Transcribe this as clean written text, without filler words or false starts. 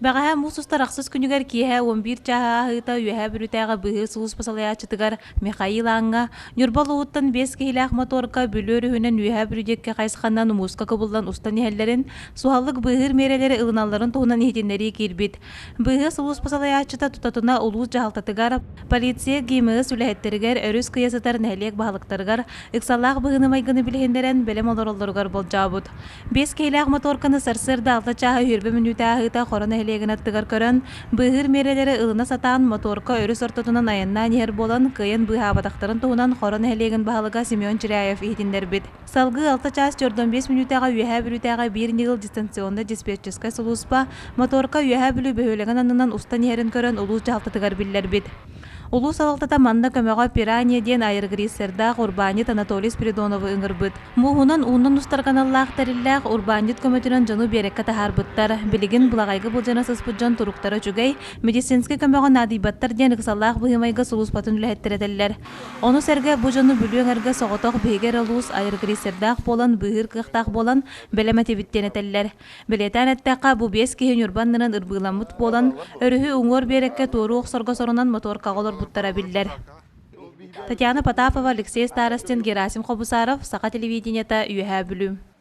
Бэҕэһээ муус устар ахсыс күнүгэр киэһэ 11 чааһы ааһыыта Үөһээ Бүлүүтээҕи быыһыыр сулууспа салайааччытыгар Михаил Ааҥҥа Ньурба улууһуттан биэс киһилээх мотуорка Бүлүү өрүһүнэн Үөһээ Бүлүү диэки хайысханан мууска кыбыллан устан иһэллэрин, суһаллык быыһыыр миэрэлэри ылыналларын туһунан иһитиннэрии киирбит. Быыһыыр сулууспа салайааччыта тутатына улуус дьаһалтатыгар, полиция ГИМС үлэһиттэригэр, өрүс кыйа сытар нэһилиэк баһылыктарыгар ыксаллаах быһыыны-майгыны билиһиннэрэн бэлэм олороллоругар болдьообут. Биэс киһилээх моторканы сарсыарда алта чааһа үһүөрбэ мүнүүтэ ааһыыта Хоро нэһилиэгин аттыгар көрөн, быыһыыр миэрэлэри ылына сатаан, моторка өрүс ортотунан айаннаан иһэр буолан, кыайан быыһаабатахтарын туһунан Хоро нэһилиэгин баһылыга Семен Чиряев иһитиннэрбит. Салгыы алта чаас 45 мүнүүтэҕэ Үөһээ Бүлүүтээҕи биир ньыгыл дистанционнай диспетчерскэй сулууспа моторка Үөһээ Бүлүү бөһүөлэгин аннынан устан иһэрин көрөн улуус дьаһалтатыгар биллэрбит. Улуус салалтата манна көмөҕө Пиранья диэн аэрогриссердаах урбаанньыт Анатолий Спиридоновы ыҥырбыт. Мууһунан уунан устарга аналлаах тэриллээх урбаанньыт көмөтүнэн дьону биэрэккэ таһаарбыттар. Билигин былаҕайга былдьана сыспыт дьон туруктара үчүгэй, медицинскэй көмөҕө наадыйбаттар диэн ыксаллаах быһыы-майгы сулууспатын үлэһиттэрэ этэллэр. Ону сэргэ бу дьону Бүлүү эҥэргэ соҕотох биһиги эрэ улуус аэрогриссердаах буолан быыһыыр кыахтаах буолан бэлэм этибит диэн этэллэр. Бэлиэтээн эттэххэ, бу биэс киһи Ньурба аннынан ырбыыламмыт буолан, өрүһү уҥуор биэрэккэ туоруу охсорго сорунан мотуоркаҕа олорбуттара биллэр. Татьяна Потапова, Алексей Старостин, Герасим Хобусаров, Саха телевидениета, Үөһээ Бүлүү.